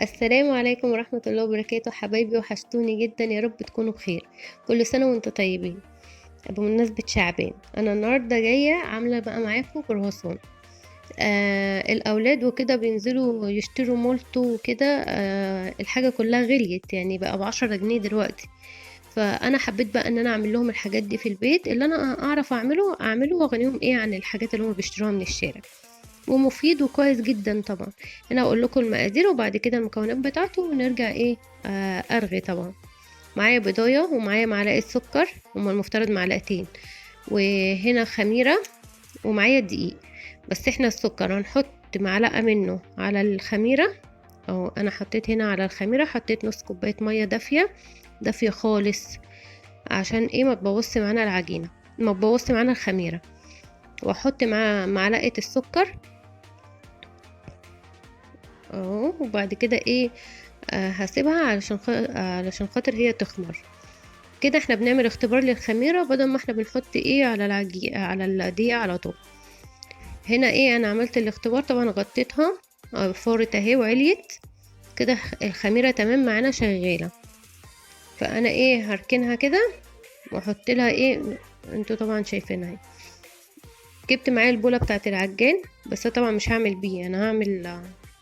السلام عليكم ورحمة الله وبركاته. حبايبي وحشتوني جدا، يا رب تكونوا بخير. كل سنة وانتم طيبين. بمناسبة شعبان، انا النهاردة جاية عاملة بقى معاكم كرواسون. الاولاد وكده بينزلوا يشتروا مولتو وكده. الحاجة كلها غليت، يعني بقى ب10 جنيه دلوقتي. فانا حبيت بقى ان انا اعمل لهم الحاجات دي في البيت، اللي انا اعرف اعمله اعمله واغنيهم ايه عن الحاجات اللي هم بيشتروها من الشارع، ومفيد وكويس جدا. طبعا انا هقول لكم المقادير وبعد كده المكونات بتاعته، ونرجع ايه ارغي. طبعا معايا بيضايه ومعايا معلقه سكر، هما المفترض معلقتين، وهنا خميره، ومعايا دقيق. بس احنا السكر هنحط معلقه منه على الخميره، او انا حطيت هنا على الخميره، حطيت نص كوباية مية دافيه، دافيه خالص، عشان ايه ما تبوظش معانا العجينة، ما تبوظش معانا الخميره. واحط مع معلقه السكر اهو، وبعد كده ايه هسيبها علشان خاطر هي تخمر كده. احنا بنعمل اختبار للخميره بدل ما احنا بنحط ايه على العجينة على الدقيق على طول. هنا ايه انا عملت الاختبار، طبعا غطيتها، فورت اهي وعليت كده، الخميره تمام معانا شغالة. فانا ايه هركنها كده واحط لها ايه، انتوا طبعا شايفينها اهي. جبت معايا البوله بتاعه العجان، بس طبعا مش هعمل بيه، انا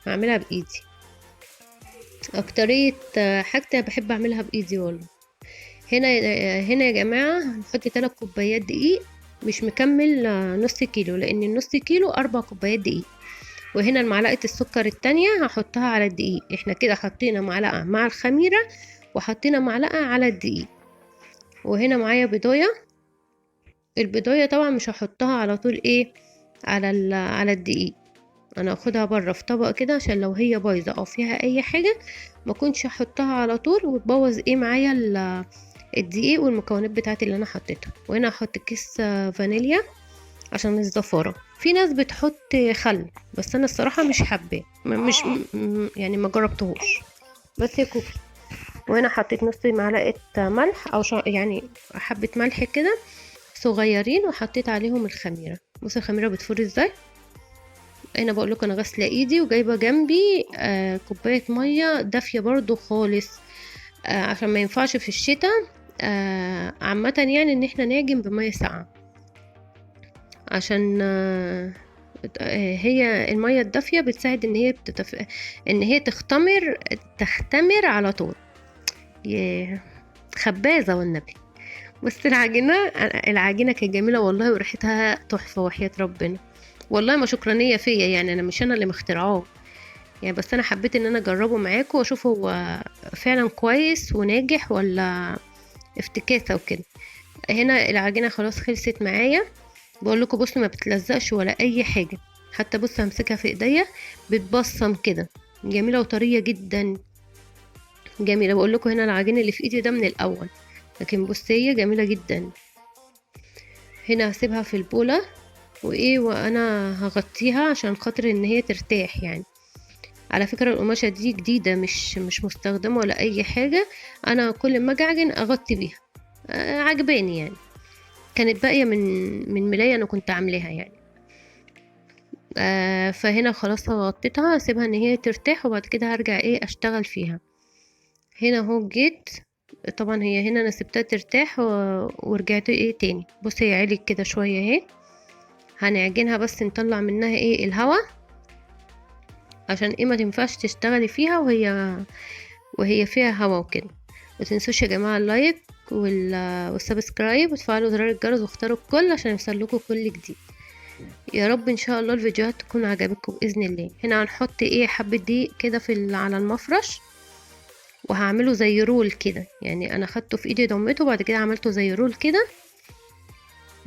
هعملها بايدي. اكتريه حاجتي بحب اعملها بايدي والله. هنا يا جماعة هنحط 3 كوبايات دقيق، مش مكمل نص كيلو، لان النص كيلو 4 كوبايات دقيق. وهنا المعلقة السكر التانية هحطها على الدقيق. احنا كده حطينا معلقه مع الخميره وحطينا معلقه على الدقيق. وهنا معايا بيضايه، البيضايه طبعا مش هحطها على طول ايه على الدقيق، انا هاخدها بره في طبق كده، عشان لو هي بايظة او فيها اي حاجة ما كنتش احطها على طول وتبوظ ايه معايا الدقيق والمكونات بتاعتي اللي انا حطيتها. وهنا هحط كيس فانيليا عشان الزفاره. في ناس بتحط خل، بس انا الصراحة مش حابة، مش يعني ما جربتهوش، بس يا كوكي. وهنا حطيت نص معلقه ملح، او يعني حبه ملح كده صغيرين، وحطيت عليهم الخميره. بصوا الخميره بتفور ازاي. انا بقول لكم انا غاسله ايدي وجايبه جنبي كوباية مية دافيه برضو خالص، عشان ما ينفعش في الشتاء عامة يعني ان احنا نعجن بميه ساقعه، عشان هي المية الدافيه بتساعد ان هي ان هي تختمر على طول. ياه خبازه والنبي. بس العجينة كانت جميلة والله، وريحتها تحفة وحياه ربنا والله. ما شكرانيه فيا يعني، انا مش انا اللي مخترعاه يعني، بس انا حبيت ان انا اجربه معاكم واشوف هو فعلا كويس وناجح ولا افتكاسه وكده. هنا العجينة خلاص خلصت معايا، بقول لكم بصوا ما بتلزقش ولا اي حاجة، حتى بصوا همسكها في ايديا بتبصم كده، جميلة وطريه جدا جميلة. بقول لكم هنا العجين اللي في ايدي ده من الاول، لكن بصي هي جميلة جدا. هنا هسيبها في البوله وايه، وانا هغطيها عشان خاطر ان هي ترتاح يعني. على فكرة القماشه دي جديدة، مش مستخدمة ولا اي حاجة، انا كل ما اجي اعجن اغطي بيها، عجباني يعني، كانت باقية من ملايه انا كنت عاملاها يعني. فهنا خلاص غطيتها، هسيبها ان هي ترتاح وبعد كده هرجع ايه اشتغل فيها. هنا اهو جيت، طبعا هي هنا انا سبتها ترتاح ورجعت ايه تاني. بصي هي عليت كده شوية اهي، هنعجنها بس نطلع منها ايه الهوا، عشان ايه ما تنفعش تشتغلي فيها وهي فيها هوا وكده. ما تنسوش يا جماعة ال like وال subscribe، وتفعلوا زرار الجرس واختاروا الكل عشان يوصلكوا كل جديد. يا رب ان شاء الله الفيديوهات تكون عجبتكم باذن الله. هنا هنحط ايه حبه دقيق كده على المفرش، وهعمله زي roll كده، يعني انا خدته في ايدي ضمته وبعد كده عملته زي roll كده.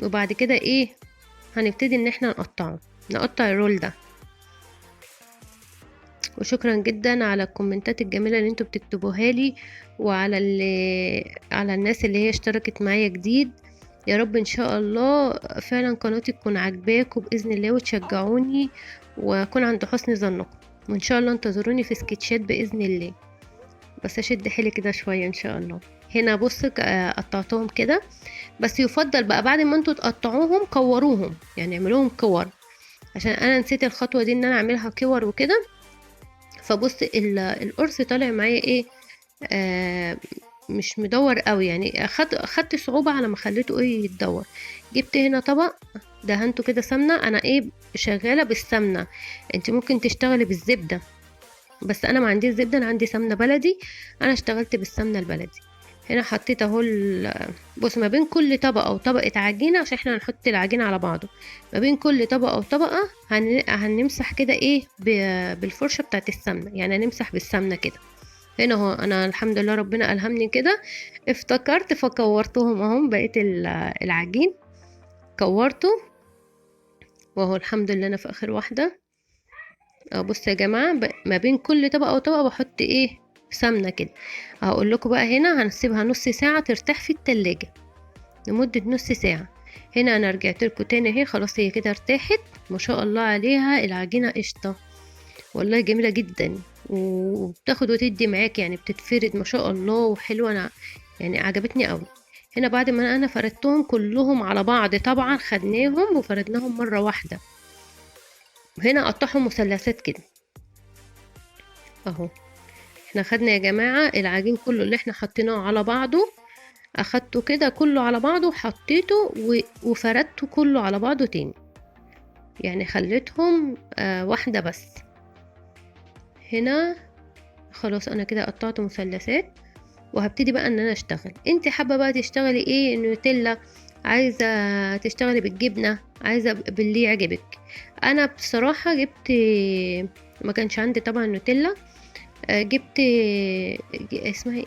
وبعد كده ايه هنبتدي ان احنا نقطع ال roll ده. وشكرا جدا على الكومنتات الجميلة اللي انتوا بتكتبوها لي، وعلى على الناس اللي هي اشتركت معايا جديد. يا رب ان شاء الله فعلا قناتي تكون عاجباكم باذن الله، وتشجعوني واكون عند حسن ظنكم. وان شاء الله انتظروني في سكتشات باذن الله، بس اشد حيلي كده شوية ان شاء الله. هنا بص قطعتهم كده، بس يفضل بقى بعد ما انتوا تقطعوهم كوروهم، يعني اعملوهم كور، عشان انا نسيت الخطوة دي ان انا اعملها كور وكده. فبص القرص طالع معايا ايه، مش مدور قوي يعني، اخدت صعوبة على ما خليته ايه يتدور. جبت هنا طبق دهنته كده سمنة، انا ايه شغالة بالسمنة، انت ممكن تشتغلي بالزبدة، بس انا ما عنديش زبدة، انا عندي سمنة بلدي، انا اشتغلت بالسمنة البلدي. هنا حطيت اهو بص ما بين كل طبقة وطبقة عجينة، عشان احنا هنحط العجينة على بعضه، ما بين كل طبقة وطبقة هنمسح كده ايه بالفرشة بتاعت السمنة، يعني هنمسح بالسمنة كده. هنا اهو انا الحمد لله ربنا ألهمني كده، افتكرت فكورتهم اهم، بقيت العجين كورته، واهو الحمد لله انا في اخر واحدة. بصوا يا جماعة، ما بين كل طبقة وطبقة بحط ايه سمنة كده. هقول لكم بقى هنا هنسيبها نص ساعة ترتاح في التلاجة لمدة نص ساعة. هنا انا رجعت لكم تاني اهي، خلاص هي كده ارتاحت ما شاء الله عليها، العجينة قشطة والله، جميلة جدا، وبتاخد وتدي معاك يعني، بتتفرد ما شاء الله وحلوة، انا يعني عجبتني قوي. هنا بعد ما انا فردتهم كلهم على بعض، طبعا خدناهم وفردناهم مرة واحدة. هنا قطعهم مثلثات كده اهو. احنا خدنا يا جماعة العجين كله اللي احنا حطيناه على بعضه، اخدته كده كله على بعضه وحطيته وفردته كله على بعضه تاني، يعني خليتهم واحدة بس. هنا خلاص انا كده قطعت مثلثات، وهبتدي بقى ان انا اشتغل. انت حابة بقى تشتغلي ايه، نوتيلا، عايزة تشتغلي بالجبنة، عايزة باللي يعجبك. انا بصراحة جبت، ما كانش عندي طبعا نوتيلا، جبت اسمها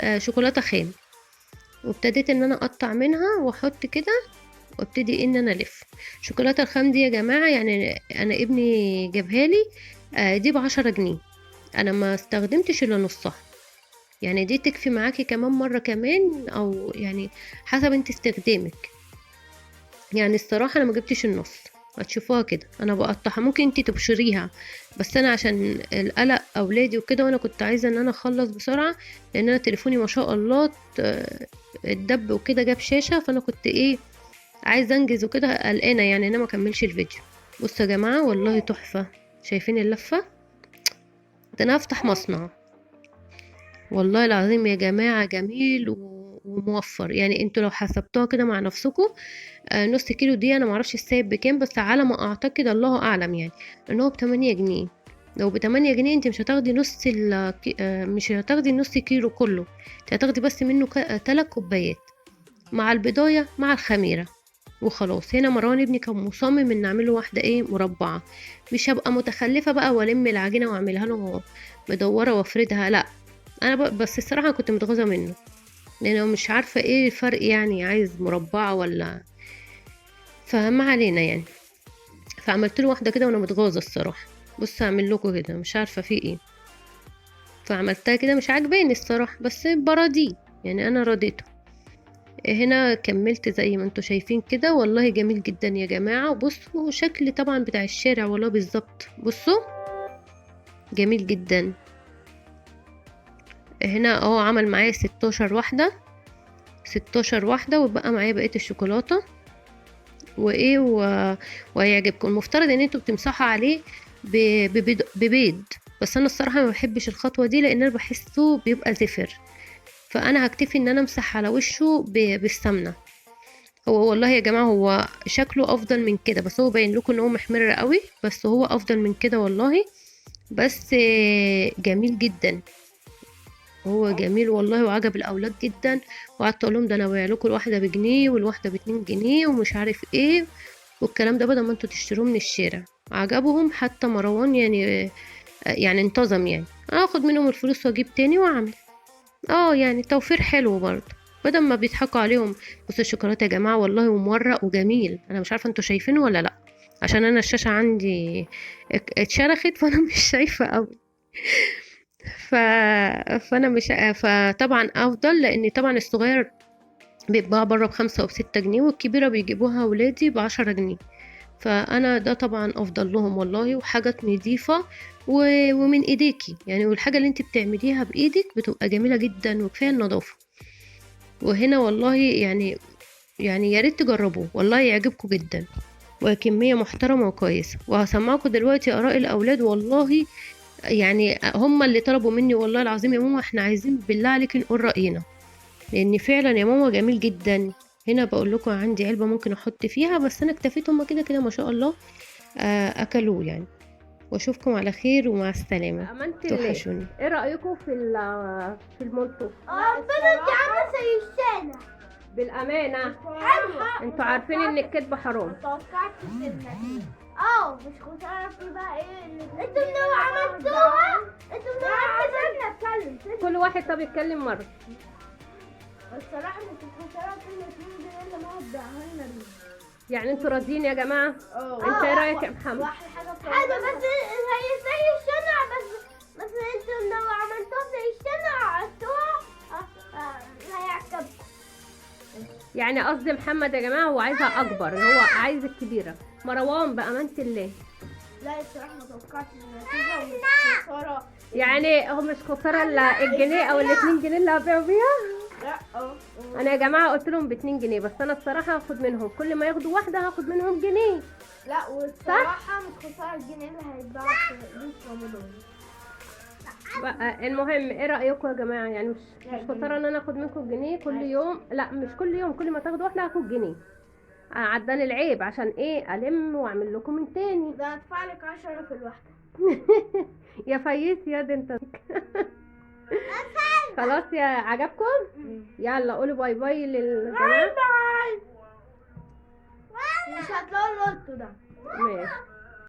ايه، شوكولاتة خام، وابتديت ان انا اقطع منها واحط كده، وابتدي ان انا الف. شوكولاتة الخام دي يا جماعة يعني انا ابني جابها لي، دي ب10 جنيه، انا ما استخدمتش الا نصها، يعني دي تكفي معاكي كمان مرة كمان، او يعني حسب انت استخدامك. يعني الصراحة انا ما جبتش النص، هتشوفوها كده انا بقطعها، ممكن انت تبشريها، بس انا عشان القلق اولادي وكده، وانا كنت عايزة ان انا اخلص بسرعة، لان انا تليفوني ما شاء الله اتدب وكده، جاب شاشة، فانا كنت ايه عايزة انجز وكده، قلقانة يعني انا ما اكملش الفيديو. بصوا يا جماعة والله تحفة، شايفين اللفة ده؟ انا هفتح مصنع والله العظيم يا جماعة، جميل وموفر. يعني انتوا لو حسبتوها كده مع نفسكم، نص كيلو دي انا معرفش السايب بكام، بس على ما اعتقد الله اعلم يعني ان هو ب8 جنيه. لو ب8 جنيه انت مش هتاخدي نص مش هتاخدي نص كيلو كله، انت هتاخدي بس منه 3 كوبايات مع البضاية مع الخميرة وخلاص. هنا مروان ابني كان مصمم ان اعمله واحدة ايه مربعة، مش هبقى متخلفة بقى والم العجينة واعملها له مدورة وافردها، لا انا بس الصراحة كنت متغاظة منه، لانه مش عارفة ايه الفرق، يعني عايز مربعة ولا، فما علينا يعني. فعملت له واحدة كده وانا متغاظة الصراحة، بص اعمل لكم كده مش عارفة في ايه، فعملتها كده مش عاجباني الصراحة، بس براضيه يعني انا راضيته. هنا كملت زي ما انتوا شايفين كده، والله جميل جدا يا جماعة. بصوا شكل طبعا بتاع الشارع والله بالظبط، بصوا جميل جدا. هنا اهو عمل معايا 16 واحدة، 16 واحدة، وبقى معايا بقية الشوكولاتة وايه وهيعجبكم. المفترض ان انتوا بتمسحوا عليه ببيض، بس انا الصراحة ما بحبش الخطوة دي لان انا بحسه بيبقى زفر، فانا هكتفي ان انا امسح على وشه بالسمنة. هو والله يا جماعة هو شكله افضل من كده، بس هو باين لكم ان هو محمر قوي، بس هو افضل من كده والله، بس جميل جدا، هو جميل والله وعجب الاولاد جدا. وقعدت اقول لهم ده انا بايع لكم الواحده بجنيه والواحده ب2 جنيه ومش عارف ايه والكلام ده، بدل ما انتوا تشتروه من الشارع. عجبهم حتى مروان يعني انتظم، يعني اخد منهم الفلوس واجيب تاني واعمل، يعني توفير حلو برضه بدل ما بيضحكوا عليهم. بصوا الشوكولاته يا جماعه والله ومورق وجميل، انا مش عارفه انتوا شايفينه ولا لا، عشان انا الشاشه عندي اتشرخت فانا مش شايفه قوي، فانا مش، فطبعا افضل، لان طبعا الصغير بيتباع بره ب5 وب6 جنيه، والكبيره بيجيبوها ولادي ب10 جنيه، فانا ده طبعا افضل لهم والله، وحاجات نظيفه ومن ايديكي يعني، والحاجه اللي انت بتعمليها بايدك بتبقى جميله جدا وكفايه النظافه. وهنا والله يعني يا ريت تجربوه والله يعجبكم جدا، وكميه محترمه وكويسه. وهسمعكم دلوقتي اراء الاولاد والله، يعني هم اللي طلبوا مني والله العظيم يا ماما احنا عايزين بالله عليك نقول رأينا، لان فعلا يا ماما جميل جدا. هنا بقول لكم عندي علبة ممكن احط فيها، بس انا اكتفيت، هم كده كده ما شاء الله اكلوه يعني. واشوفكم على خير ومع السلامة. امانه الله، توحشوني. ايه رايكم في المولتو؟ ربنا انت عامله زي الشارع. بالامانة حلوة. انتوا عارفين ان الكذب حرام. ما توقعتش النتيجة. مش خسارة في بقى ايه اللي انتوا لو عملتوها، انتوا لو عملتوها. نتكلم كل واحد طب يتكلم مرة. الصراحة مش خسارة في ال 2 جنيه اللي ماما اداها لنا دي. يعني انتوا راضيين يا جماعة؟ انت ايه رايك يا محمد؟ واحلى حاجة حلوة، بس هي زي الشمع، بس انتوا لو عملتوها زي الشمع وعملتوها هيعجبكم. يعني قصدي محمد يا جماعة هو عايزها اكبر، هو عايز الكبيرة. مروان بامانه الله، لا الصراحة ما توقعتش النتيجة ومش خسارة. يعني هو مش خسارة الا الجنيه او ال 2 جنيه اللي هبيعوا بيها. لا انا يا جماعة قلت لهم ب 2 جنيه، بس انا الصراحة هاخد منهم كل ما ياخدوا واحدة هاخد منهم جنيه. لا والصراحة مش خسارة الجنيه اللي هيتباع في رمضان. بقى المهم ايه رايكم يا جماعة؟ يعني مش خسارة ان انا اخد منكم جنيه كل يوم؟ لا مش كل يوم، كل ما تاخدوا واحدة هاخد جنيه. عداني العيب عشان ايه؟ الم واعمل لكم من تاني. ده هدفع لك 10 في الواحدة. يا فيس يا ده انت. خلاص يا عجبكم؟ يلا قولوا bye bye للجماعة. bye. مش هتلاقوا القط ده. ماشي.